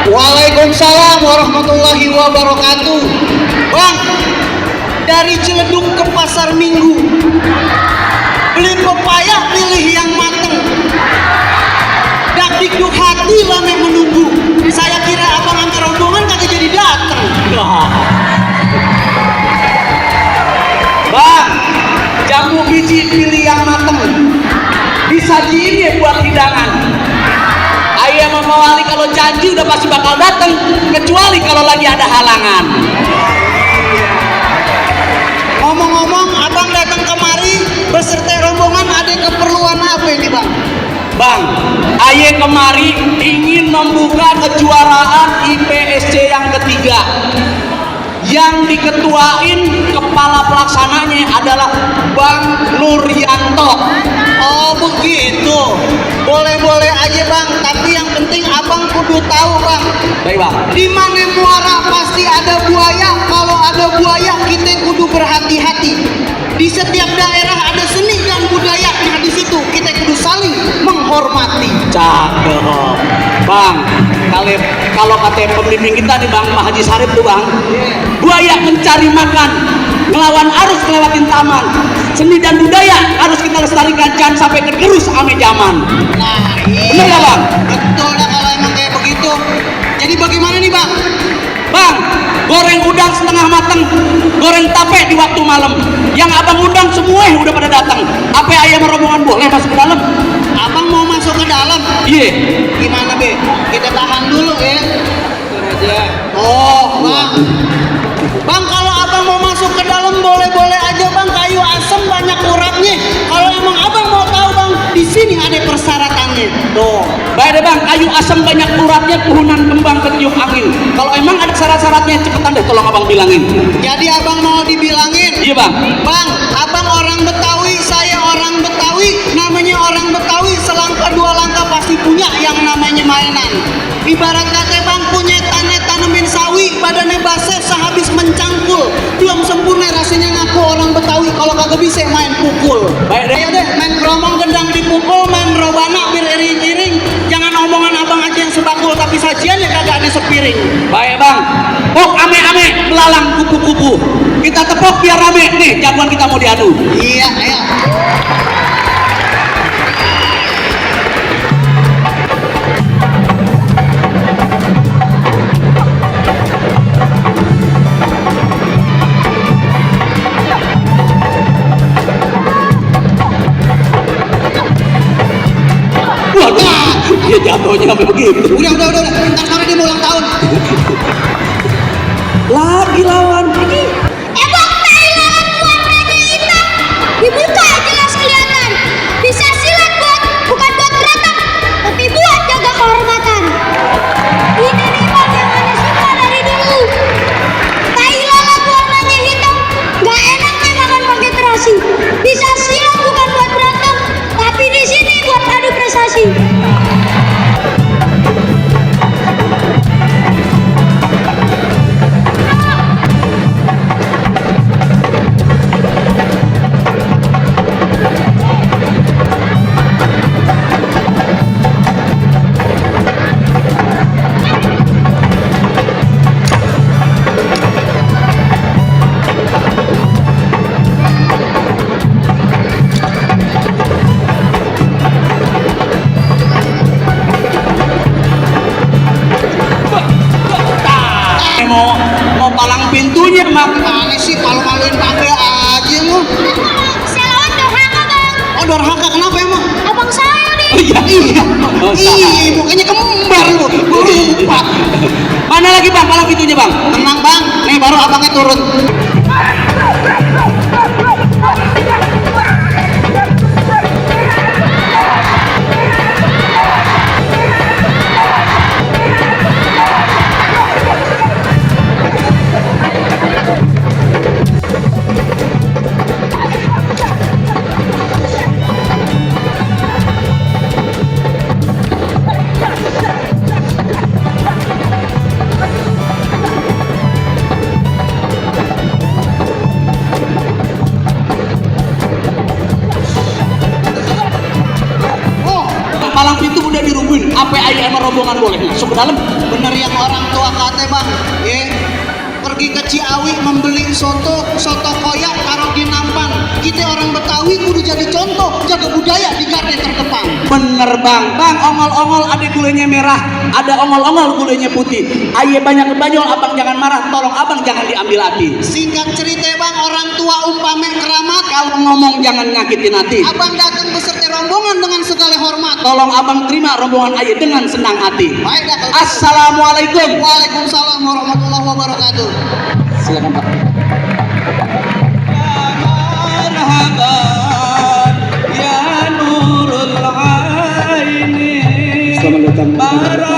Waalaikumsalam warahmatullahi wabarakatuh. Bang, dari Ciledug ke Pasar Minggu, beli pepaya pilih yang mateng. Dak dikduk hati lame menunggu. Saya kira abang antar rombongan kagak jadi dateng. Bang, jamu biji pilih yang mateng. Disajiin ya buat hidangan. Ayah Mama Wali kalau janji udah pasti bakal datang, kecuali kalau lagi ada halangan. Ngomong-ngomong, abang datang kemari beserta rombongan, ada keperluan apa ini bang? Bang, ayah kemari ingin membuka kejuaraan IPSC yang ketiga. Yang diketuain kepala pelaksananya adalah Bang Nuryanto. Oh begitu, boleh-boleh aja bang, tapi yang penting abang kudu tahu bang. Baik bang. Di mana muara pasti ada buaya, kalau ada buaya kita kudu berhati-hati. Di setiap daerah ada seni dan budaya, nah di situ kita kudu saling menghormati. Cakep, bang. Kalau kata pembimbing kita nih bang, Pak Haji Sarip tuh bang, buaya mencari makan, ngelawan arus ngelewatin taman. Seni dan budaya harus kita lestarikan, jangan sampai tergerus ame zaman. Nah iya, bener gak bang? Betul dah kalau emang kayak begitu. Jadi bagaimana nih bang? Bang, goreng udang setengah mateng, goreng tape di waktu malam. Yang abang undang semua udah pada datang. Apa ayam rombongan boleh masuk ke dalam? Abang mau masuk ke dalam? Iya. Gimana be? Kita tahan dulu ya. Aja. Oh bang, bang kalau abang mau masuk ke dalam boleh-boleh aja bang. Kayu asam banyak uratnya. Kalau emang abang mau tahu bang, di sini ada persyaratannya. Tuh, baik deh bang, kayu asam banyak uratnya, turunan kembang ketiup angin. Kalau emang ada syarat-syaratnya, cepetan deh tolong abang bilangin. Jadi abang mau dibilangin? Iya bang. Bang, abang orang Betawi, saya orang Betawi. Namanya orang Betawi, selangkah dua langkah pasti punya yang namanya mainan. Ibarat kata bang punya tanah tanemin sawi, badannya basah sehabis mencangkul. Belum sempurna rasanya ngaku orang Betawi kalau kagak bisa main pukul. Baik deh. Ayo deh, main keromong gendang dipukul, main robana bir iring-iring. Jangan omongan abang aja yang sebakul, tapi sajiannya kagak ada sepiring. Baik bang. Pok ame-ame belalang kupu-kupu. Kita tepok biar rame. Nih, jagoan kita mau diadu. Iya, ayo. Dia jatuhnya begitu. Udah. Ntar karena dia mau ulang tahun. Lagi lawan. Emang Thailand warnanya hitam, dibuka jelas kelihatan. Bisa silat bukan buat berantem, tapi buat jaga kehormatan. Ini nih bang yang aneh suka dari dulu. Thailand warnanya hitam, nggak enaknya makan pakai terasi. Bisa silat bukan buat berantem, tapi di sini buat adu prestasi. Mau palang pintunya mak. Aneh sih kalau maluin pakai aja lu. Saya lawan Dorhaka bang. Oh Dorhaka kenapa emang? Abang saya nih. Iya, mukanya kembar lu. Lupa. Mana lagi bang palang pintunya bang? Tenang bang, nih baru abangnya turun. palang pintu udah dirubuhin. Apa ayah sama rombongan boleh masuk ke dalam? Bener yang orang tua kate bang, ya pergi ke Ciawi membeli soto koyak taruh di nampan. Kita orang Betawi kudu jadi contoh, jaga budaya di garda terdepan. Bener bang, ongol-ongol ada gulanya merah, ada ongol-ongol gulanya putih. Ayah banyak kebanyol, abang jangan marah, tolong abang jangan diambil hati. Singkat cerita bang, orang tua umpame keramat. Kalau ngomong jangan nyakitin hati. Abang datang beserta rombongan dengan segala hormat. Tolong abang terima rombongan ayah dengan senang hati. Baik dah. Assalamualaikum. Waalaikumsalam warahmatullahi wabarakatuh. Silakan Pak. Ya Nurul Aini, Selamat datang. Bara